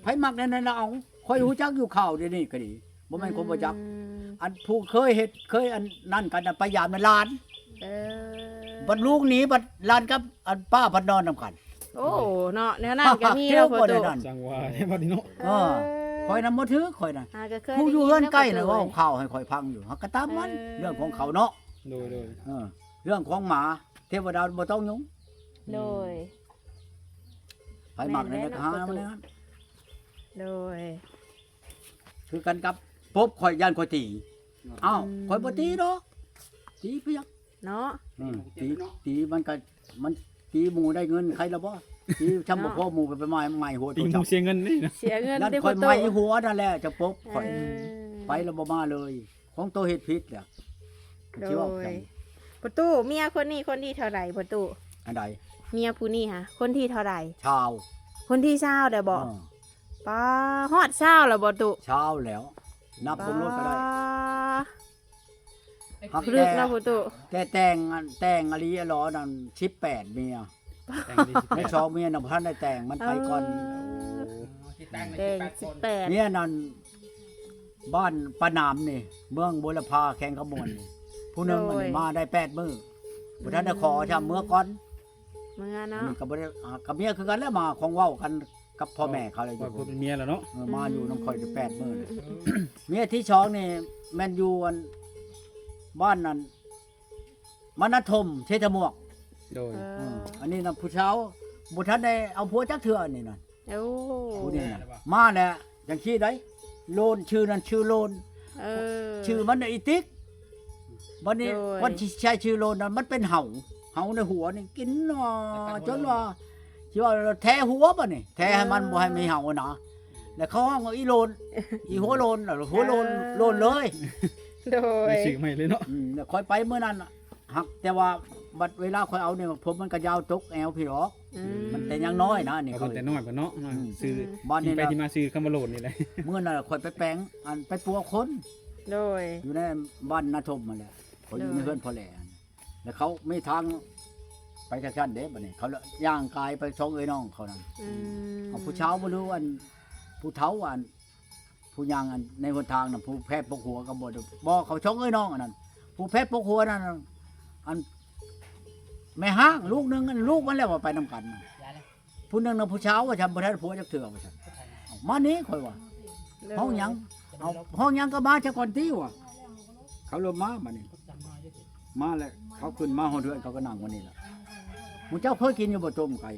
ໃຜມັກແນວນັ້ນລະເອົາ. ຂ້ອຍຮູ້ຈັກຢູ່ຂ່າວດຽວນີ້ກໍດີ ບໍ່ແມ່ນຄົນບໍ່ຈັກ. ອືມ ອັນຜູ້ເຄີຍເຮັດ ເຄີຍອັນນັ້ນກັນນະ ໄປຢາມນະຫຼານ. ເອີ ບັດລູກໜີ ບັດຫຼານກັບອັນປ້າພັດນອນນຳກັນ. ໂອ້ ເນາະ ແນວນັ້ນກໍມີເນາະ ພໍ່ຕູ້ ຈັ່ງວ່າແທ້ບັດນີ້ເນາະ. ເອີ ເອີ ຂ້ອຍນະບໍ່ຖືກ ຂ້ອຍນະ ຫາກໍເຄີຍ ຜູ້ຢູ່ເຮືອນໃກ້ນະ ໄດ້ຍິນນຳພໍ່ຕູ້ ເວົ້າຂ່າວໃຫ້ຂ້ອຍຟັງຢູ່ ຫາກກໍຕາມມັນ. ເອີ ເລື່ອງຂອງເຂົາເນາະ. ໂດຍ ໂດຍ ເອີ ເລື່ອງຂອງໝາ ເທວະດາບໍ່ຕ້ອງຫຍຸ້ງ. ໂດຍ ໃຜມັກແນວໃດກໍຫາມາແນວນັ້ນ. ໂດຍ ຄືກັນກັບປົບ ຂ້ອຍຢ້ານຂ້ອຍຕີ. ອ້າວ ອືມ ຂ້ອຍບໍ່ຕີດອກ ຕີເພຍກເນາະ. ອືມ ຕີ ຕີມັນກໍ ມັນຕີໝູ່ໄດ້ເງິນໃຄລະບໍ່? ຕີຊ້ຳບໍ່ພໍໝູ່ໄປໄໝ້ ໄໝ້ຫົວ ຕີໝູ່ເສຍເງິນນີ້ນະ ເສຍເງິນ. ຢ້ານຂ້ອຍໄໝ້ຫົວນັ້ນແຫຼະ ຈະປົບຂ້ອຍ. ເອີ ໄປລະບໍ່ມາເລີຍ. ຂອງໂຕເຮັດຜິດແຫຼະ. ໂດຍ ຊິເວົ້າຈັ່ງ ພໍ່ຕູ້ ເມຍຄົນນີ້ຄົນທີເທົ່າໃດພໍ່ຕູ້? ອັນໃດ? ເມຍຜູ້ນີ້ຫາ ຄົນທີເທົ່າໃດ? ຊາວ. ຄົນທີຊາວແລ້ວບໍ? ເອີ ປາ ຮອດຊາວແລ້ວບໍຕູ້? ຊາວແລ້ວ ນັບເບິ່ງໂລດກໍໄດ້. ປາ ຮັກ ລຶກເນາະພໍ່ຕູ້. ແຕ່ແຕ່ງ ແຕ່ງອີ່ຫຼີອີ່ຫຼໍນັ້ນສິບແປດເມຍ. ແຕ່ງໄດ້ສິບແປດ ໃນສອງເມຍນະບໍ່ທັນໄດ້ແຕ່ງ ມັນໄປກ່ອນ. ເອີ ໂອ້ ແຕ່ງສິບແປດ ເມຍນັ້ນ ບ້ານປາໜາມນີ້ ເມືອງບົວລະພາ ແຂວງຄຳມ່ວນນີ້ ຜູ້ໜຶ່ງ. ໂດຍ ອັນນີ້ມາໄດ້ແປດມື້ ບໍ່ທັນໄດ້ຂໍຊ້ຳ ເມືອກ່ອນ. ເມືອເນາະ ອັນນີ້ກໍບໍ່ໄດ້ ອ່າ ກັບເມຍຄືກັນແຫຼະ ມາຂອງເວົ້າກັນກັບພໍ່ແມ່ເຂົາແລ້ວ ເວົ້າຢູ່ ເປັນເມຍແລ້ວເນາະ. ເອີ ມາຢູ່ນຳຂ້ອຍໄດ້ແປດມື້. ອືມ ເມຍທີສອງນີ້ແມ່ນຢູ່ອັນ ບ້ານນັ້ນ ມານະທົມ ເຊຕະໝວກ. ໂດຍ ເອີ ເອີ ອັນນີ້ນະຜູ້ສາວ ບໍ່ທັນໄດ້ເອົາຜົວຈັກເທື່ອ ອັນນີ້ນະ. ໂອ້ ຜູ້ນີ້ນະ ມາແລ້ວຈັ່ງຊີ້ໄດ໋ ໂລນ ຊື່ນັ້ນຊື່ໂລນ. ເອີ ຊື່ມັນນະອີຕິກ. ບັດນີ້ ໂດຍ ກ່ອນຊິໃຊ້ຊື່ໂລນນັ້ນ ມັນເປັນເຫົາ ເຫົາໃນຫົວນີ້ ກິນ ຈົນວ່າ ຊິວ່າແທຫົວບັດນີ້ ແທໃຫ້ມັນ ເອີ ບໍ່ໃຫ້ມີເຫົານະ. ແລ້ວເຂົາຮ້ອງວ່າອີໂລນ ອີຫົວໂລນ ຫົວໂລນ ເອີ ໂລນເລີຍ. ໂດຍ ໄດ້ຊື່ໃໝ່ເລີຍເນາະ. ອືມ ແລ້ວຂ້ອຍໄປມື້ນັ້ນ ຫາກແຕ່ວ່າບັດເວລາຂ້ອຍເອົານີ້ ຜົມມັນກໍຍາວຕົກແອວພີ້ດອກ. ອືມ ມັນແຕ່ຍັງນ້ອຍນະ ນີ້ ເອົາ ເຂົາ ແຕ່ນ້ອຍພຸ້ນເນາະ. ອືມ ຊື່ ບ້ານນີ້ ໄປທີ່ມາຊື່ຄຳວ່າໂລນນີ້ແຫຼະ. ມື້ນັ້ນຂ້ອຍໄປແປງ ອັນ ໄປປົວຂົນ. ໂດຍ ຢູ່ໃນບ້ານນາທົມຫັ້ນແຫຼະ ຂ້ອຍຢູ່ໃນ ໂດຍ ເຮືອນພໍ່ແຫຼ. ແລ້ວເຂົາມີທາງໄປທາງຊັ້ນເດ້ ບັດນີ້ເຂົາຍ່າງກາຍໄປ ສອງເອື້ອຍນ້ອງເຂົານັ້ນ. ອືມ ເອົາຜູ້ສາວບໍ່ຮູ້ ອັນ ຜູ້ເຖົ້າ ອັນ ຜູ້ຍ່າງ ອັນ ໃນຫົນທາງນະ ຜູ້ແພປົກຫົວກໍບໍ່ໄດ້ ບໍ່ ເຂົາ ສອງເອື້ອຍນ້ອງອັນນັ້ນ ຜູ້ແພປົກຫົວນັ້ນ ອັນ ແມ່ຮ້າງລູກໜຶ່ງ ອັນ ລູກມັນແຫຼະວ່າໄປນຳກັນນະ. ຜູ້ໜຶ່ງນະ ຜູ້ສາວວ່າຊັ້ນ ບໍ່ທັນຜົວຈັກເທື່ອວ່າຊັ້ນ. ເອົາ ມານີ້ ຂ້ອຍວ່າ ໂດຍ ຮ້ອງຫຍັງ? ເອົາ ຮ້ອງຫຍັງກໍມາຊະກ່ອນຕິວ່າ. ເຂົາເລີ່ມມາບັດນີ້ ມາແລ້ວ ເຂົາຂຶ້ນມາຮອດເຮືອນ ເຂົາກໍນັ່ງຢູ່ນີ້ລະ. ໝູ່ເຈົ້າເຄີຍກິນຢູ່ບໍ່ຕົ້ມໄກ່?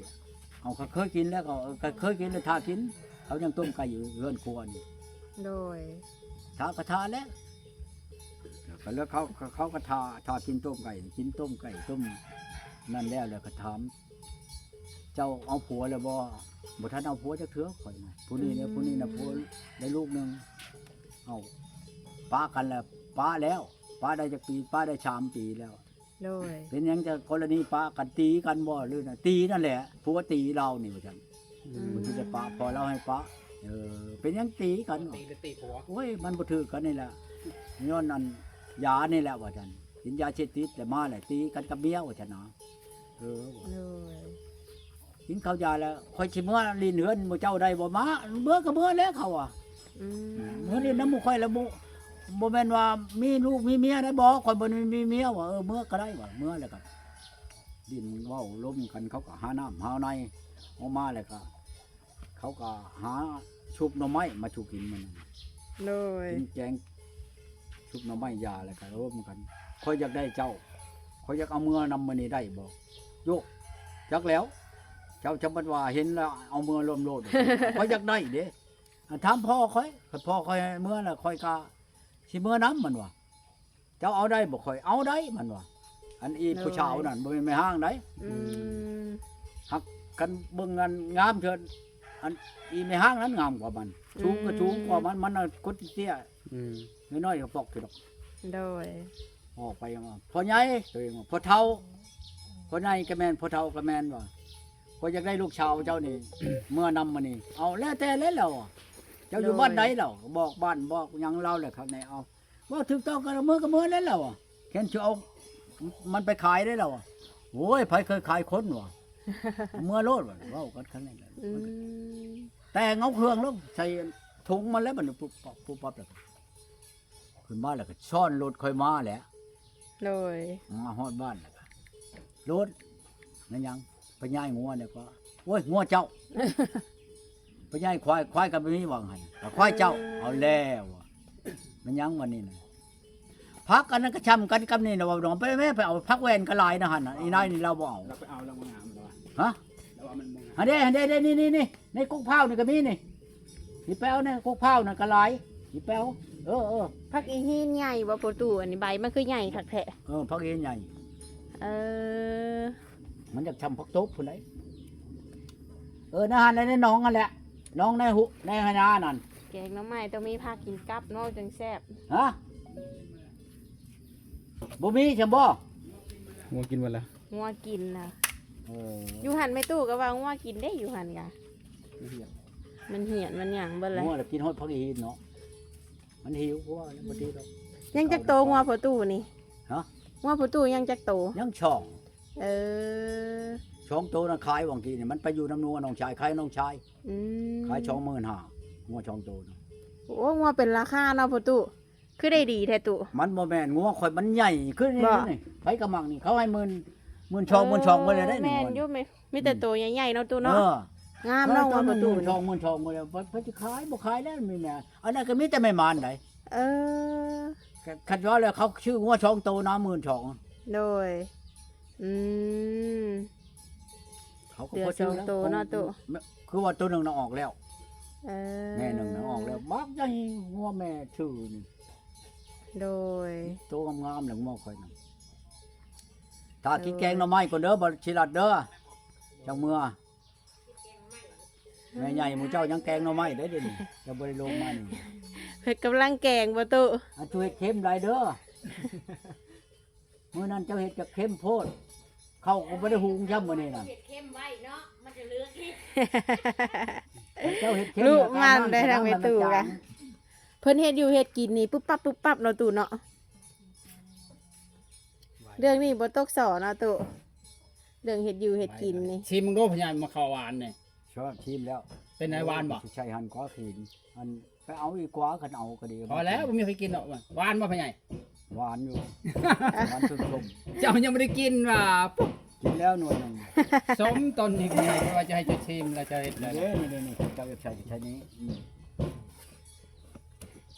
ເອົາ ກໍເຄີຍກິນແລ້ວ ກໍ ເອີ ກໍເຄີຍກິນແລ້ວ ຖ້າກິນ ເຂົາຍັງຕົ້ມໄກ່ຢູ່ເຮືອນຄົວນີ້. ໂດຍ ຖ້າກໍຖ້າແລ້ວ ກໍເລີຍເຂົາ ເຂົາກໍຖ້າ ຖ້າກິນຕົ້ມໄກ່ ກິນຕົ້ມໄກ່ຕົ້ມນັ້ນແລ້ວ ແລ້ວກໍຖາມ ເຈົ້າເອົາຜົວແລ້ວບໍ່? ບໍ່ທັນເອົາຜົວຈັກເທື່ອ ຂ້ອຍນະ. ຜູ້ນີ້ນະ ອືມ ຜູ້ນີ້ນະ ຜົວໄດ້ລູກໜຶ່ງ. ເອົາ ປະກັນແລ້ວ ປະແລ້ວ ປະໄດ້ຈັກປີ? ປະໄດ້ສາມປີແລ້ວ. ໂດຍ ເປັນຫຍັງຈະ ກໍລະນີປະກັນ ຕີກັນບໍ່ ຫຼືນະ? ຕີນັ້ນແຫຼະ ຜົວຕີລາວນີ້ວ່າຊັ້ນ. ອືມ ມັນຊິໄດ້ປະ ພໍ່ລາວໃຫ້ປະ. ເອີ ເປັນຫຍັງຕີກັນ? ຕີກໍຕີຜົວ. ໂອ້ຍ ມັນບໍ່ຖືກກັນນີ້ແຫຼະ ຍ້ອນອັນຢານີ້ແຫຼະວ່າຊັ້ນ. ກິນຢາເສບຕິດແລ້ວມາແລ້ວ ຕີກັນກັບເມຍວ່າຊັ້ນນະ. ເອີ ໂດຍ ກິນເຂົ້າຢາແລ້ວ ຂ້ອຍຊິເມືອຫຼິ້ນເຮືອນໝູ່ເຈົ້າໄດ້ບໍ່? ມາ ເມືອກໍເມືອແລ້ວ ເຂົາວ່າ. ອືມ ເມືອຫຼິ້ນນຳໝູ່ຂ້ອຍແລ້ວ ບໍ່ ບໍ່ແມ່ນວ່າມີລູກມີເມຍໄດ້ບໍ່? ຂ້ອຍບໍ່ໄດ້ມີເມຍວ່າ. ເອີ ເມືອກໍໄດ້ວ່າ. ເມືອແລ້ວກໍຫຼິ້ນເວົ້າລົມກັນ ເຂົາກໍຫານ້ຳຫາໃນ ອອກມາແລ້ວກໍ ເຂົາກໍຫາຊຸບໜໍ່ໄມ້ມາສູ່ກິນມື້ນັ້ນ. ໂດຍ ກິນແກງຊຸບໜໍ່ໄມ້ຢາ ແລ້ວກໍລົມກັນ ຂ້ອຍຢາກໄດ້ເຈົ້າ ຂ້ອຍຢາກເອົາເມືອນຳມື້ນີ້ໄດ້ບໍ່? ໂຢ ຈັກແລ້ວ ເຈົ້າຈະບັດວ່າເຫັນແລ້ວເອົາເມືອລວມໂລດ. ຂ້ອຍຢາກໄດ້ເດ້. ອັນ ຖາມພໍ່ຂ້ອຍ ຄັນພໍ່ຂ້ອຍໃຫ້ເມືອແລ້ວ ຂ້ອຍກໍຊິເມືອນຳ ມັນວ່າ. ເຈົ້າເອົາໄດ້ບໍ່? ຂ້ອຍເອົາໄດ້ ມັນວ່າ. ອັນອີ ໂດຍ ຜູ້ສາວນັ້ນ ບໍ່ແມ່ນແມ່ຮ້າງໃດ. ອືມ ອືມ ຫາກຄັນເບິ່ງອັນງາມເທື່ອ ອັນອີແມ່ຮ້າງນັ້ນງາມກວ່າມັນ. ອືມ ສູງກໍສູງກວ່າມັນ ມັນນະຄົນເຕ້ຍ. ອືມ ນ້ອຍໆກໍປອກຢູ່ດອກ. ໂດຍ ອອກໄປວ່າ ພໍ່ໃຫຍ່ ໂຕເອງວ່າ ພໍ່ເຖົ້າ ພໍ່ໃຫຍ່ກໍແມ່ນ ພໍ່ເຖົ້າກໍແມ່ນວ່າ ຂ້ອຍຢາກໄດ້ລູກສາວເຈົ້ານີ້ ເມືອນຳມື້ນີ້. ເອົາ ແລ້ວແຕ່ແຫຼະລາວ. ເຈົ້າຢູ່ ໂດຍ ບ້ານໃດລາວ? ບອກບ້ານບອກຫຍັງລາວແຫຼະ ຄັກແນ່. ເອົາ ເວົ້າຖືກຕ້ອງກັນ ເມືອກໍເມືອແລ້ວລາວ. ແຄ່ນຊິເອົາມັນໄປຂາຍໄດ້ລາວ. ໂອ້ຍ ໃຜເຄີຍຂາຍຄົນວະ? ເມືອໂລດວະ. ເວົ້າກັນຂະໜາດນັ້ນ. ອືມ ແຕ່ງເອົາເຄື່ອງລົງໃສ່ຖົງມັນແລ້ວ ບັດນີ້ປຸບປັບ ປຸບປັບ ແລ້ວກໍຂຶ້ນມາ ແລ້ວກໍຊ້ອນລົດຂ້ອຍມາແຫຼະ. ໂດຍ ມາຮອດບ້ານແລ້ວກໍລົດ ແມ່ນຫຍັງ ໄປຍ້າຍງົວນີ້ກໍ ໂອ້ຍ ງົວເຈົ້າ ໄປຍ້າຍຄວາຍ ຄວາຍກໍບໍ່ມີວ່າຫັ້ນ ກໍຄວາຍເຈົ້າ. ເອີ ເອົາແລ້ວ ແມ່ນຫຍັງບັດນີ້ນະ ຜັກອັນນັ້ນກໍຊ່ຳກັນກັບນີ້ນະ ວ່ານ້ອງ ໄປແມ່ ໄປເອົາຜັກແວ່ນກໍຫຼາຍນະຫັ້ນນະ. ອີນາຍນີ້ລາວບໍ່ເອົາ ລາວໄປເອົາ ລາວບໍ່ງາມລາວວ່າ ຮະ ລາວວ່າມັນບໍ່ງາມ ອັນເດ້ ອັນເດ້ ເດ້ ນີ້ ນີ້ ນີ້ ໃນກົກພ້າວນີ້ກໍມີນີ້ ຊິໄປເອົາໃນກົກພ້າວນັ້ນກໍຫຼາຍ ຊິໄປເອົາ. ເອີ ເອີ ຜັກອີຫີນໃຫຍ່ບໍ່ພໍ່ຕູ້? ອັນນີ້ໃບມັນຄືໃຫຍ່ຄັກແທ້. ເອີ ຜັກອີຫີນໃຫຍ່ ເອີ ມັນຢາກຊ່ຳຜັກຕົບພຸ້ນໃດ. ເອີ ໃນຫັ້ນແຫຼະ ໃນໜອງຫັ້ນແຫຼະ ໜອງໃນຫຸ ໃນໄຮ່ນານັ້ນ. ແກງໜໍ່ໄມ້ຕ້ອງມີຜັກກິນກັບເນາະ ຈຶ່ງແຊບ. ຮະ ບໍ່ມີຊັ້ນບໍ່? ງົວກິນໝົດແລ້ວ ງົວກິນນະ. ເອີ ຢູ່ຫັ້ນແມ່ຕູ້ກໍວ່າງົວກິນເດ້ ຢູ່ຫັ້ນກະ ມັນຫ້ຽນ ມັນຫ້ຽນ ມັນຫຍັງເບິດແລ້ວ. ງົວລະກິນຮອດຜັກອີຫີນເນາະ ມັນຫິວ ເພາະວ່າຍັງບໍ່ຕິດດອກ. ຍັງຈັກໂຕງົວພໍ່ຕູ້ນີ້? ຮະ ງົວພໍ່ຕູ້ຍັງຈັກໂຕ? ຍັງສອງ. ເອີ ສອງໂຕນັ້ນຂາຍຫວ່າງກີ້ນີ້ ມັນໄປຢູ່ນຳນົວນ້ອງຊາຍ ຂາຍນ້ອງຊາຍ. ອືມ ຂາຍສອງໝື່ນຫ້າ ງົວສອງໂຕນະ. ໂອ້ ງົວເປັນລາຄາເນາະພໍ່ຕູ້ ຄືໄດ້ດີແທ້ຕູ້? ມັນບໍ່ແມ່ນ ງົວຂ້ອຍມັນໃຫຍ່ຄືນີ້ ນີ້ ໃຜກໍມັກນີ້ ເຂົາໃຫ້ໝື່ນ ໝື່ນສອງ ເອີ ໝື່ນສອງ ເບິດແລ້ວເດ້. ແມ່ນຢູ່ ມີ ມີແຕ່ ອືມ ໂຕໃຫຍ່ໆເນາະຕູ້ເນາະ. ເອີ ງາມເນາະງົວພໍ່ຕູ້ ໝື່ນສອງ ໝື່ນສອງ ເບິດແລ້ວ ເພິ່ນ ເພິ່ນຊິຂາຍບໍ່ຂາຍແລ້ວ ມີແມ່ ອັນນັ້ນກໍມີແຕ່ແມ່ມານໃດ. ເອີ ຄັນວ່າແລ້ວເຂົາຊື້ງົວສອງໂຕນະ ໝື່ນສອງ. ໂດຍ ອືມ ເຂົາກໍ ເຫຼືອ ພໍຊື້ ສອງໂຕເນາະຕູ້ ຄືວ່າໂຕໜຶ່ງນະອອກແລ້ວ. ເອີ ແມ່ໜຶ່ງນະອອກແລ້ວ ບັກໃຫຍ່ ງົວແມ່ຊື່ນີ້. ໂດຍ ໂຕງາມໆແຫຼະງົວຂ້ອຍນະ. ຖ້າກິນ ໂດຍ ແກງໜໍ່ໄມ້ກ່ອນເດີ ບໍ່ຊິລັດເດີ ຈັ່ງເມືອ. ແມ່ໃຫຍ່ໝູ່ເຈົ້າຍັງແກງໜໍ່ໄມ້ໄດ້ເດນີ້ ເຈົ້າບໍ່ໄດ້ລົງມານີ້. ເພິ່ນກຳລັງແກງບໍ່ຕູ້? ອັນເຈົ້າເຮັດເຄັມຫຼາຍເດີ. ມື້ນັ້ນເຈົ້າເຮັດຈະເຄັມໂພດ ເຂົ້າກໍບໍ່ໄດ້ຫຸງຊ້ຳມື້ນີ້ນະ. ເຮັດເຄັມໄວ້ເນາະ ມັນຈະເຫຼືອກິນ. ເຈົ້າເຮັດເຄັມ ລຸມັນໄດ້ທາງແມ່ຕູ້ກະ ເພິ່ນເຮັດຢູ່ເຮັດກິນນີ້ປຸບປັບປຸບປັບເນາະຕູ້ເນາະ. ເລື່ອງນີ້ບໍ່ຕົກສໍ້ເນາະຕູ້ ເລື່ອງເຮັດຢູ່ເຮັດກິນນີ້. ຊິມເບິ່ງດູພະຍາ ມາເຂົ້າຫວານນີ້. ຊອບ ຊີມແລ້ວ. ເປັນໃດ ຫວານບໍ່? ຊິໃສ່ຫັ້ນກໍກິນ ອັນ ໄປເອົາອີກກວ່າ ຄັນເອົາກໍດີ. ພໍແລ້ວ ບໍ່ມີໃຜກິນດອກ. ຫວານບໍ່ພໍ່ໃຫຍ່? ຫວານຢູ່ ຫວານສົ້ມໆ. ເຈົ້າຍັງບໍ່ໄດ້ກິນວ່າ. ກິນແລ້ວໜ່ວຍໜຶ່ງ. ສົມຕົ້ນນີ້ ເພາະວ່າຈະໃຫ້ເຈົ້າຊີມ ແລ້ວເຈົ້າເຮັດແລ້ວ. ນີ້ໆໆ ເຈົ້າຢາກໃສ່ ໃສ່ນີ້. ອືມ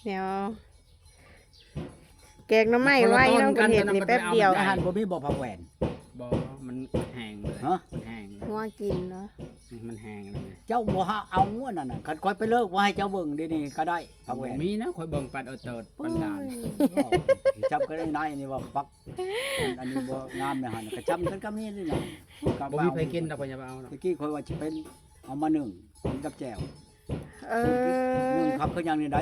ແນວ ແກງໜໍ່ໄມ້ໄວເນາະ ເພິ່ນເຮັດນີ້ແປັບດຽວ. ອາຫານບໍ່ມີບໍ່ ຜັກແວ່ນ? ບໍ່ ມັນແຫ້ງເລີຍ. ຮະ? ມັນແຫ້ງເລີຍ ງົວກິນເນາະ. ອືມ ມັນແຫ້ງເລີຍ. ເຈົ້າບໍ່ຫາເອົາອັນນັ້ນນະ ຄັນຂ້ອຍໄປເລີກມາໃຫ້ເຈົ້າເບິ່ງດຽວນີ້ກໍໄດ້ ຜັກແວ່ນ. ບໍ່ມີນະ ຂ້ອຍເບິ່ງປານເອີເຕີດ ໂອ້ຍ ປານດານ. ໂອ້ຍ ຈຳກັນໄດ້ໃນນີ້ວ່າຜັກ ອັນນີ້ບໍ່ງາມໃນຫັ້ນ ກະຈຳກັນກັບນີ້ນີ້ນະ. ບໍ່ມີໃຜກິນດອກ ບໍ່ຢາກເອົາດອກ. ຕະກີ້ຂ້ອຍວ່າຊິໄປເອົາມາໜຶ້ງກິນກັບແຈ່ວ. ເອີ ໜຶ້ງຄັກຄືຫຍັງນີ້ໃດ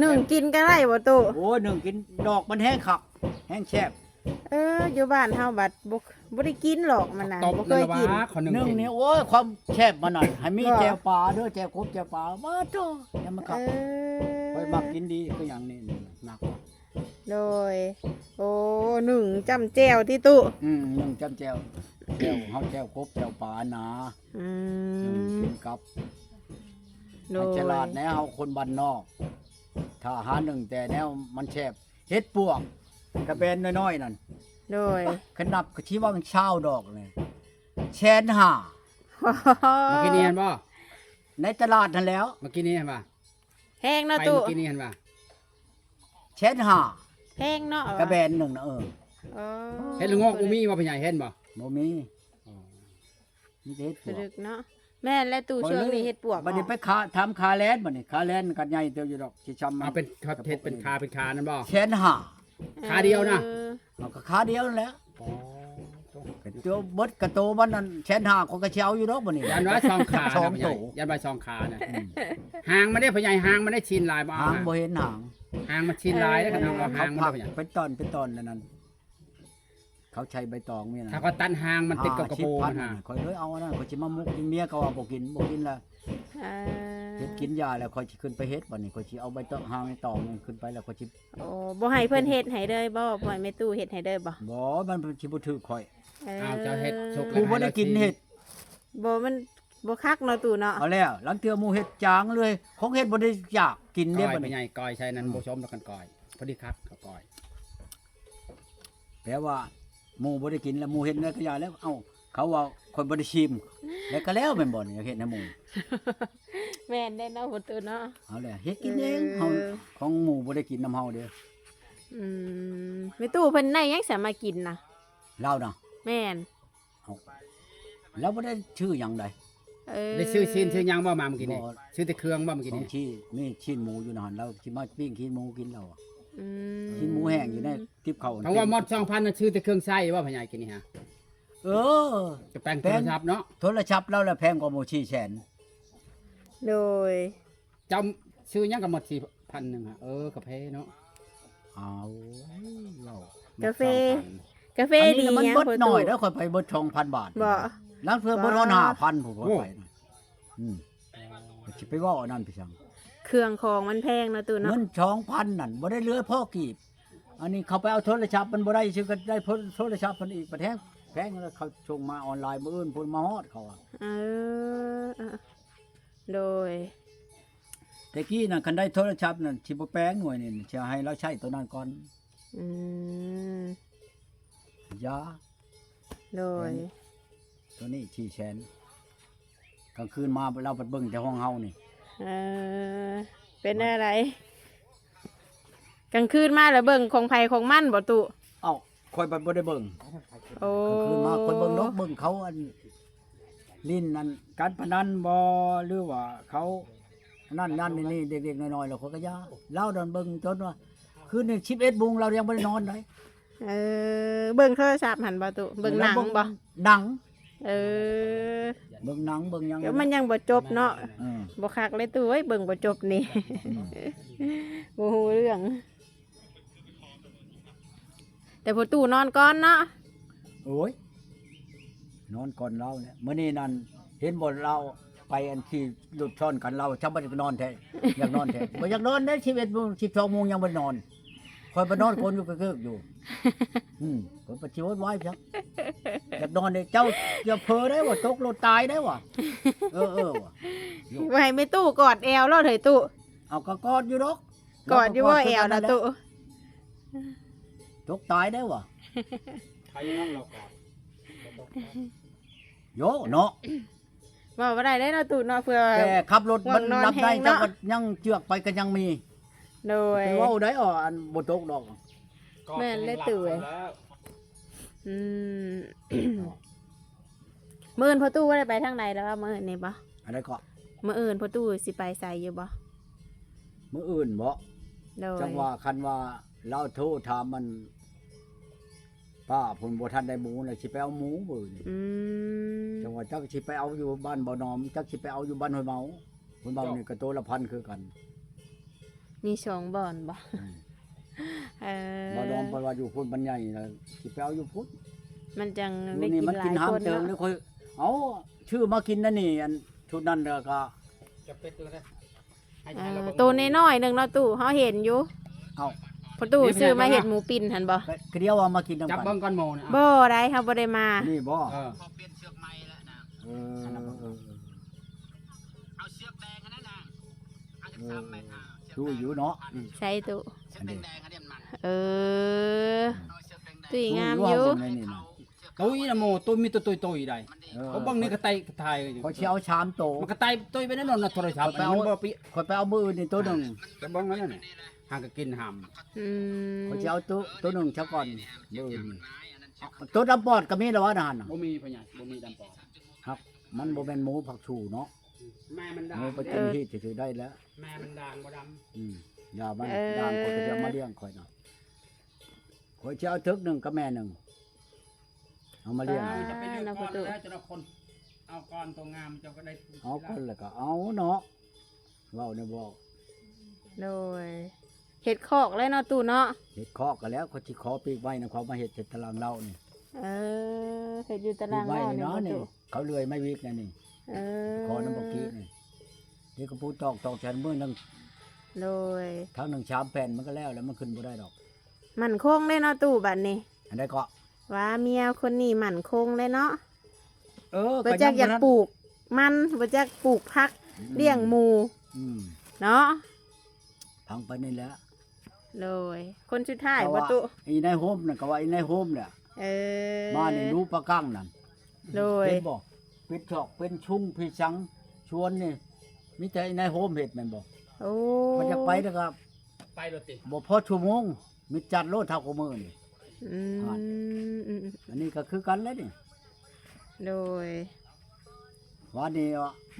ໜຶ້ງກິນກໍໄດ້ບໍ່ຕູ້? ໂອ້ຍ ໜຶ້ງກິນດອກມັນແຮງຄັກ ແຮງແຊບ. ເອີ ຢູ່ບ້ານເຮົາບັດບໍ່ ບໍ່ໄດ້ກິນຫຼອກມັນນະ ບໍ່ເຄີຍກິນ. ໜຶ້ງນີ້ ໂອ້ຍ ຄວາມແຊບມັນນະ ໃຫ້ມີແຈ່ວປາເດີ ແຈ່ວກົບແຈ່ວປາ ບາດໂທ້ ຍາມມັນຄັກ. ເອີ ຂ້ອຍມັກກິນດີຄືຫຍັງນີ້ ມັກ. ໂດຍ ໂອ້ ໜຶ້ງຈ້ຳແຈ່ວຕິຕູ້? ອືມ ໜຶ້ງຈ້ຳແຈ່ວ ແຈ່ວເຮົາ ແຈ່ວກົບແຈ່ວປານະ. ອືມ ໜຶ້ງກິນກັບ. ໂດຍ ໃຫ້ສະຫຼາດແດ່ ເຮົາຄົນບ້ານນອກ ຖ້າຫາໜຶ້ງແຕ່ແນວມັນແຊບ ເຫັດປວກກະແບນນ້ອຍໆນັ້ນ. ໂດຍ ຄັນນັບກໍຊິວ່າຊາວດອກນີ້ ແສນຫ້າ. ມາກິນນີ້ຫັ້ນບໍ່? ໃນຕະຫຼາດຫັ້ນແລ້ວ. ມາກິນນີ້ຫັ້ນວ່າ ແພງເນາະຕູ້ ມາກິນນີ້ຫັ້ນວ່າ ແສນຫ້າ. ແພງເນາະ ກະແບນໜຶ່ງນະ. ເອີ ອໍ ເຫັດລະໂງກບໍ່ມີບໍ່ ພໍ່ໃຫຍ່ ເຫັນບໍ່? ບໍ່ມີ. ອໍ ມີແຕ່ເຫັດປວກເນາະ. ແມ່ນແລ້ວຕູ້ ຊ່ວງນີ້ເຫັດປວກ. ບັດນີ້ໄປຄາ ຖາມຄາແລນ ບັດນີ້ຄາແລນກໍໃຫຍ່ເຕີບຢູ່ດອກ ຊິຊຳ. ເອົາເປັນເຮັດເປັນຄາ ເປັນຄານັ້ນບໍ່? ແສນຫ້າ. ຄາດຽວນະ? ເອີ ເອົາກໍຄາດຽວນັ້ນແຫຼະ. ອໍ ເປັນໂຕເບິດກະໂຕມັນນັ້ນ ແສນຫ້າ ຂ້ອຍກໍຊິເອົາຢູ່ດອກບັດນີ້. ຢ້ານວ່າສອງຄານະ ສອງໂຕ ຢ້ານວ່າສອງຄານະ. ອືມ ຫາງມັນເດ້ພໍ່ໃຫຍ່ ຫາງມັນໄດ້ຊີ້ນຫຼາຍບໍ່? ຫາງບໍ່ເຫັນຫາງ ຫາງມັນຊີ້ນຫຼາຍເດ້. ຄັນເອົາຫາງມັນເດ້ພໍ່ໃຫຍ່ ເປັນຕອນ ເປັນຕອນນັ້ນ ເຂົາໃຊ້ໃບຕອງນີ້ນະ. ຖ້າເຂົາຕັດຫາງມັນຕິດກັບກະໂປງຫັ້ນນະ. ຂ້ອຍເລີຍເອົາອັນນັ້ນ ຂ້ອຍຊິມາໝົກກິນ ເມຍກໍວ່າບໍ່ກິນ ບໍ່ກິນລະ. ເອີ ເຮັດກິນຢາແລ້ວ ຂ້ອຍຊິຂຶ້ນໄປເຮັດ ບັດນີ້ຂ້ອຍຊິເອົາໃບຕອງ ຫາງໃບຕອງນີ້ຂຶ້ນໄປ ແລ້ວຂ້ອຍຊິ. ໂອ້ ບໍ່ໃຫ້ເພິ່ນເຮັດໃຫ້ເລີຍບໍ່? ບໍ່ໃຫ້ແມ່ຕູ້ເຮັດໃຫ້ເລີຍບໍ່? ບໍ່ ມັນຊິບໍ່ຖືກຂ້ອຍ. ເອີ ອ້າວ ເຈົ້າເຮັດສຸກແລ້ວ ຜູ້ບໍ່ໄດ້ກິນເຮັດ. ບໍ່ ມັນ ບໍ່ຄັກເນາະຕູ້ເນາະ. ເອົາແລ້ວ ລາງເທື່ອໝູ່ເຮັດຈາງເລີຍ ຂອງເຮັດບໍ່ໄດ້ຢາກກິນເດ້ບັດນີ້. ໃສ່ນັ້ນ ອືມ ບໍ່ສົມດອກກັນກ້ອຍ ພໍດີຄັກເອົາກ້ອຍ. ແປວ່າໝູ່ບໍ່ໄດ້ກິນແລ້ວ ໝູ່ເຮັດແນວໃດກໍຢ່າແລ້ວ. ເອົ້າ ເຂົາວ່າຂ້ອຍບໍ່ໄດ້ຊີມ ແລ້ວກໍແລ້ວແມ່ນບໍ່ນີ້ ຢາກເຮັດໃຫ້ໝູ່. ແມ່ນເດ້ເນາະພໍ່ຕູ້ເນາະ. ເອົາແຫຼະ ເຮັດກິນເອງ ເອີ ເຮົາ ຂອງໝູ່ບໍ່ໄດ້ກິນນຳເຮົາເດ້. ອືມ ແມ່ຕູ້ເພິ່ນໄດ້ຫຍັງສາມາກິນນະ ລາວນະ? ແມ່ນ. ເອົ້າ ລາວບໍ່ໄດ້ຊື້ຫຍັງໃດ. ເອີ ໄດ້ຊື້ຊີ້ນຊື້ຫຍັງບໍ່ມາມື້ກີ້ນີ້? ບໍ່ ຊື້ແຕ່ເຄື່ອງບໍ່ມື້ກີ້ນີ້? ຂອງຊີ້ນ ມີຊີ້ນໝູຢູ່ໃນຫັ້ນ ລາວຊິມາປີ້ງຊີ້ນໝູກິນລາວ. ອືມ ຊີ້ນໝູແຫ້ງຢູ່ໃນຕິບເຂົ້າ. ເພາະວ່າໝົດສອງພັນນະ ຊື້ແຕ່ເຄື່ອງໃຊ້ບໍ່ພະຍາຍກິນນີ້ຮະ? ເອີ ຈະແປງໂທລະສັບເນາະ ໂທລະສັບລາວລະແພງກວ່າໝູ່ສີ່ແສນ. ໂດຍ ເຈົ້າຊື້ຫຍັງກໍໝົດສີ່ພັນໜຶ່ງຫະ? ເອີ ກາເຟເນາະ. ເອົາ ເວົ້າ ກາເຟ ກາເຟ ອັນນີ້ ດີ ມັນເບິດໜ້ອຍເດີ ຂ້ອຍໄປເບິດສອງພັນບາດບໍ່? ລາງເທື່ອເບິດຮອດຫ້າພັນພຸ້ນຂ້ອຍໄປນະ. ອືມ ຊິໄປເວົ້າອັນນັ້ນໄປສັງ ເຄື່ອງຂອງມັນແພງເນາະຕູ້ເນາະ. ເງິນສອງພັນນັ້ນບໍ່ໄດ້ເຫຼືອພໍກີບ. ອັນນີ້ເຂົາໄປເອົາໂທລະສັບມັນບໍ່ໄດ້ ຊື່ກໍໄດ້ໂທລະສັບເພິ່ນອີກ ປະແທງແພງ ແລ້ວເຂົາສົ່ງມາອອນລາຍ ມື້ອື່ນພຸ້ນມາຮອດເຂົາ. ເອີ ເອີ ໂດຍ ແຕ່ກີ້ນັ້ນຄັນໄດ້ໂທລະສັບນັ້ນ ຊິບໍ່ແປງໜ່ວຍນີ້ ຊິໃຫ້ລາວໃຊ້ໂຕນັ້ນກ່ອນ. ອືມ ຢາ ໂດຍ ໂຕນີ້ສີ່ແສນ ກາງຄືນມາລາວພັດເບິ່ງແຕ່ຫ້ອງເຮົານີ້. ເອີ ເປັນແນວໃດ ກາງຄືນມາລະເບິ່ງຂອງໃຜຂອງມັນບໍ່ຕູ້? ເອົ້າ ຂ້ອຍພັດບໍ່ໄດ້ເບິ່ງ. ໂອ້ ກາງຄືນມາຂ້ອຍເບິ່ງນົກເບິ່ງເຂົາ ອັນຫຼິ້ນອັນການພະນັນບໍ່ ຫຼືວ່າເຂົາອັນນັ້ນນັ້ນນີ້ ເດັກໆນ້ອຍໆ ແລ້ວຂ້ອຍກໍຢ່າ. ລາວນັ້ນເບິ່ງຈົນວ່າຄືນນີ້ສິບເອັດໂມງລາວຍັງບໍ່ໄດ້ນອນໃດ. ເອີ ເບິ່ງໂທລະສັບຫັ້ນບໍ່ຕູ້? ເບິ່ງໜັງບໍ່? ໜັງ. ເອີ ເບິ່ງໜັງເບິ່ງຫຍັງ ມັນຍັງບໍ່ຈົບເນາະ. ເອີ ບໍ່ຄັກເລີຍຕູ້ເອີຍ ເບິ່ງບໍ່ຈົບນີ້ ອືມ ບໍ່ຮູ້ເລື່ອງ. ແຕ່ພໍ່ຕູ້ນອນກ່ອນເນາະ. ໂອ້ຍ ນອນກ່ອນລາວແຫຼະ. ມື້ນີ້ນັ້ນເຫັນບໍ່ ລາວໄປອັນຂີ່ລົດຊ້ອນກັນ ລາວຈຳບໍ່ໄດ້ນອນແທ້ ຢາກນອນແທ້. ບໍ່ຢາກນອນເດ້ ສິບເອັດໂມງ ສິບສອງໂມງຍັງບໍ່ໄດ້ນອນ. ຂ້ອຍໄປນອນກອນຢູ່ກະເກີກຢູ່. ອືມ ຂ້ອຍໄປຊິໂວດວາຍຊະ ຢາກນອນເດ້. ເຈົ້າຢ່າເຜີໄດ້ວ່າ ຕົກລົດຕາຍໄດ້ວ່າ. ເອີໆ ວ່າ ບໍ່ໃຫ້ແມ່ຕູ້ກອດແອວໂລດເຮີ້ຍຕູ້. ເອົາ ກໍກອດຢູ່ດອກ. ກອດຢູ່ບໍ່ແອວນະຕູ້? ຕົກຕາຍໄດ້ຫວາ? ໃຜນຳລາວກອດ ໂຢເນາະ ເວົ້າບໍ່ໄດ້ເດ້ເນາະຕູ້ເນາະ. ເພື່ອແຕ່ຂັບລົດມັນຫຼັບໃນ ເຈົ້າກໍຍັງເຈື່ອກໄປກໍຍັງມີ. ໂດຍ ໄປເວົ້າໄດ້ ອັນບໍ່ຕົກດອກ. ແມ່ນເດ້ຕູ້ເອີຍ. ອືມ ມື້ອື່ນພໍ່ຕູ້ບໍ່ໄດ້ໄປທາງໃດແລ້ວ ມື້ອື່ນນີ້ບໍ່? ອັນໃດເກາະ? ມື້ອື່ນພໍ່ຕູ້ຊິໄປໃສຢູ່ບໍ່? ມື້ອື່ນບໍ່? ໂດຍ ຈັ່ງວ່າຄັນວ່າລາວໂທຖາມມັນ ປ້າເພິ່ນບໍ່ທັນໄດ້ໝູນະ ຊິໄປເອົາໝູມື້ນີ້. ອືມ ຈັ່ງວ່າຈັກຊິໄປເອົາຢູ່ບ້ານບໍ່ໜອມ ຈັກຊິໄປເອົາຢູ່ບ້ານຫ້ວຍເມົາ. ຄົນເວົ້ານີ້ກໍໂຕລະພັນຄືກັນ. ມີສອງບ່ອນບໍ່? ອືມ ເອີ ບໍ່ດອມ ເພິ່ນວ່າຢູ່ພຸ້ນມັນໃຫຍ່ລະ ຊິໄປເອົາຢູ່ພຸ້ນ. ມັນຈັ່ງໄດ້ກິນຫຼາຍຄົນເນາະ. ນີ້ມັນກິນຫາມເຕີງເດ້ ຂ້ອຍເອົາ ຊື້ມາກິນນັ້ນນີ້ ອັນຊຸດນັ້ນລະກະຈະເປັດຢູ່ເດ້. ເອີ ໂຕນ້ອຍໆໜຶ່ງເນາະຕູ້ ເຮົາເຫັນຢູ່. ເອົ້າ ພໍ່ຕູ້ຊື້ມາເຮັດໝູປີ້ນຫັ້ນບໍ່? ກະດຽວເອົາມາກິນນຳກັນ ຈັບເບິ່ງກ່ອນໝູນະ. ບໍ່ໄດ້ ເຮົາບໍ່ໄດ້ມາ. ນີ້ບໍ່? ເອີ ເອີ ເອີ ເອີ ເອົາເຊືອກແດງຫັ້ນນະນາງ ເອີ ຮູ້ຢູ່ເນາະ. ໃຊ່ຕູ້ ເຊືອກແດງໆຫັ້ນມັນ ເອີ ຕຸ້ຍງາມຢູ່. ຕຸ້ຍນະໂມ ຕຸ້ຍມີແຕ່ຕຸ້ຍໆໃດ. ເອີ ເຂົາເບິ່ງໃນກະໄຕກະໄທຢູ່ ຂ້ອຍຊິເອົາສາມໂຕ. ມັນກະໄຕຕຸ້ຍໄປແນ່ນອນນະ ໂທລະສັບ ຂ້ອຍໄປເອົາ ມັນບໍ່ປິ ຂ້ອຍໄປເອົາມື້ອື່ນນີ້ໂຕໜຶ່ງ ຈະເບິ່ງນັ້ນນະ ຫາກະກິນຫາມ. ອືມ ຂ້ອຍຊິເອົາໂຕ ໂຕໜຶ່ງຊະກ່ອນ ມື້ອື່ນ. ໂຕດຳປອດກໍມີແລ້ວວະນະຫັ້ນນະ? ບໍ່ມີພະຍາດ ບໍ່ມີດຳປອດ. ຮັກ ມັນບໍ່ແມ່ນໝູຜັກຊູເນາະ. ແມ່ມັນດາງ ໝູໄປກິນຮີດຊື່ໆໄດ້ແລ້ວ. ແມ່ມັນດາງບໍ່ດຳ. ອືມ ຢ່າມັນ ເອີ ດາງ ຂ້ອຍກໍຈະເອົາມາລ້ຽງຂ້ອຍນະ. ຂ້ອຍຊິເອົາເຖິກໜຶ່ງກັບແມ່ໜຶ່ງ ເອົາມາລ້ຽງ. ອ່າ ຈະໄປເລືອກກ່ອນແລ້ວ ແຕ່ລະຄົນ ເອົາກ່ອນໂຕງາມ ເຈົ້າກໍໄດ້ ເອົາກ່ອນແລ້ວກໍເອົາເນາະ. ເວົ້າແນວບໍ່ ໂດຍ ເຮັດຄອກເລີຍເນາະຕູ້ເນາະ. ເຮັດຄອກກໍແລ້ວ ຂ້ອຍຊິຂໍປີກໄມ້ນຳເຂົາມາເຮັດ ເຮັດຕາລາງເລົານີ້. ເອີ ເຮັດຢູ່ຕາລາງເລົານີ້ບໍ່ຕູ້? ເຂົາເລື່ອຍໄມ້ວິກແນວນີ້. ເອີ ຂໍນຳບໍ່ກີ້ນີ້ ເດັກກະປູຕອກ ຕອກແສນມື້ໜຶ່ງ. ໂດຍ ທາງໜຶ່ງສາມແຜ່ນ ມັນກໍແລ້ວແລ້ວ ມັນຂຶ້ນບໍ່ໄດ້ດອກ. ໝັ້ນຄົງເດ້ເນາະຕູ້ ບັດນີ້. ອັນໃດເກາະ? ວ່າເມຍຄົນນີ້ໝັ້ນຄົງເດ້ເນາະ. ເອີ ເພິ່ນຈັກຢາກປູກ ມັນ ບໍ່ຈັກປູກຜັກ ອືມ ລ້ຽງໝູ ອືມ ເນາະ ຟັງໄປນີ້ແຫຼະ ໂດຍ ຄົນສຸດທ້າຍບໍ່ຕຸ? ອີນາຍໂຮມນັ້ນກໍວ່າອີນາຍໂຮມແຫຼະ ເອີ ມານີ້ ດູປາກັງນັ້ນ ໂດຍ ເຫັນບໍ່? ເປັນຊອກເປັນຊຸງພິສັງຊວນນີ້ ມີແຕ່ອີນາຍໂຮມເຮັດແມ່ນບໍ່? ໂອ້ ມັນຢາກໄປແລ້ວກໍ ໄປໂລດຕິ ບໍ່ພໍຊົ່ວໂມງ ມິດຈັດໂລດເທົ່າກວ່າມື້ນີ້ ອືມ ອັນນີ້ກໍຄືກັນແຫຼະນີ້ ໂດຍ ວານນີ້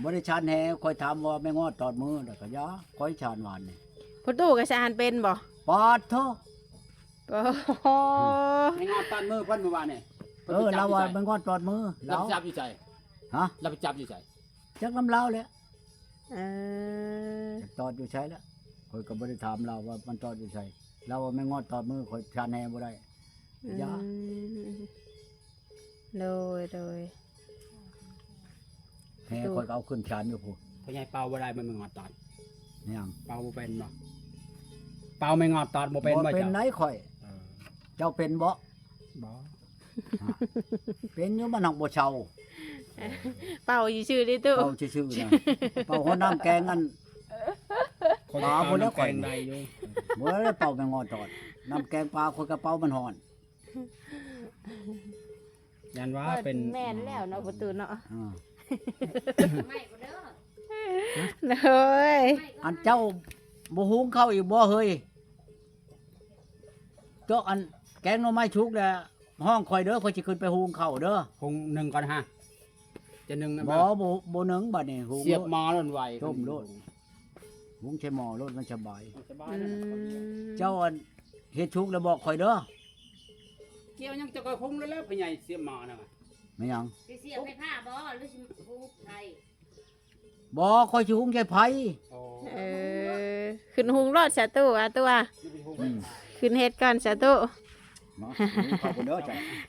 ບໍ່ໄດ້ຊານແຮ່ ຂ້ອຍຖາມວ່າແມ່ງອດຕອດມື ແລ້ວກໍຢ່າ ຂ້ອຍຊານວານນີ້ ພໍ່ຕູ້ກໍຊານເປັນບໍ່? ປາດໂທ້ ໂອ້ໂຫ ແມ່ງອດຕອດມືເພິ່ນມື້ວານນີ້ ເອີ ລາວວ່າແມ່ງອດຕອດມື ລາວໄປຈັບຢູ່ໃສ? ຮະ? ລາວໄປຈັບຢູ່ໃສ? ຈັກນຳລາວແຫຼະ ເອີ ຈັກຕອດຢູ່ໃສລະ ຂ້ອຍກໍບໍ່ໄດ້ຖາມລາວວ່າມັນຕອດຢູ່ໃສ ລາວວ່າແມ່ງອດຕອດມື ຂ້ອຍຊານແຮ່ບໍ່ໄດ້ ອືມ ຢ່າ ໂດຍ ໂດຍ ແຮ່ຂ້ອຍກໍເອົາຂຶ້ນຊານຢູ່ພຸ້ນ ພໍ່ໃຫຍ່ເປົ່າບໍ່ໄດ້ ແມ່ງອດຕອດ ຫຍັງ? ເປົ່າບໍ່ເປັນບໍ່? ເປົ່າແມ່ງອດຕອດບໍ່ເປັນບໍ່? ບໍ່ເປັນໄດ໋ຂ້ອຍ ເອີ ເຈົ້າເປັນບໍ່? ບໍ່ ເປັນຢູ່ ມັນຫັກບໍ່ເຊົາ ເປົ່າຊື່ໆເດ້ຕູ້ ເປົ່າຊື່ໆນະ ເປົ່າຫົວນ້ຳແກງອັນ ປາພຸ້ນແຫຼະຂ້ອຍ ໄດ້ຢູ່ ບໍ່ໄດ້ເປົ່າແມ່ງອດຕອດ ນ້ຳແກງປາຂ້ອຍກໍເປົ່າມັນຮ້ອນ ຢ້ານວ່າເປັນ ແມ່ນແລ້ວເນາະ ປະຕູເນາະ ອ່າ ໂດຍ ອັນເຈົ້າບໍ່ຫຸງເຂົ້າອີກບໍ່ເຮີ້ຍ? ເຈາະອັນແກງໜໍ່ໄມ້ສຸກແລ້ວ ຮ້ອງຂ້ອຍເດີ ຂ້ອຍຊິຂຶ້ນໄປຫຸງເຂົ້າເດີ ຫຸງໜຶ່ງກ່ອນຫາ ຈະໜຶ່ງນຳ ບໍ່ ບໍ່ ບໍ່ໜຶ່ງ ບາດນີ້ຫຸງ ສຽບໝໍ້ໂລດໄວ ຕົ້ມໂລດ ຫຸງໃສ່ໝໍ້ໂລດ ມັນສະບາຍ ສະບາຍ ອືມ ເຈົ້າອັນເຮັດສຸກແລ້ວບອກຂ້ອຍເດີ ກ່ຽວຫຍັງ ເຈົ້າກໍຫຸງແລ້ວ ພໍ່ໃຫຍ່ ສຽບໝໍ້ນະ ແມ່ນຫຍັງ? ຊິສຽບໄຟຟ້າບໍ່ ຫຼືຊິຫຸງໃສ່ໄຟ? ບໍ່ ຂ້ອຍຊິຫຸງໃສ່ໄຟ ໂອ້ ເອີ ຂຶ້ນຫຸງໂລດສາຕູ້ ອາຕູ້ ອືມ ຂຶ້ນເຮັດກ່ອນສາຕູ້ ເນາະ ຫຸງເຂົ້າກ່ອນເດີ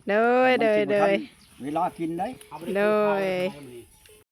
ໂດຍ ໂດຍ ໂດຍ ເວລາກິນໄດ໋ ໂດຍ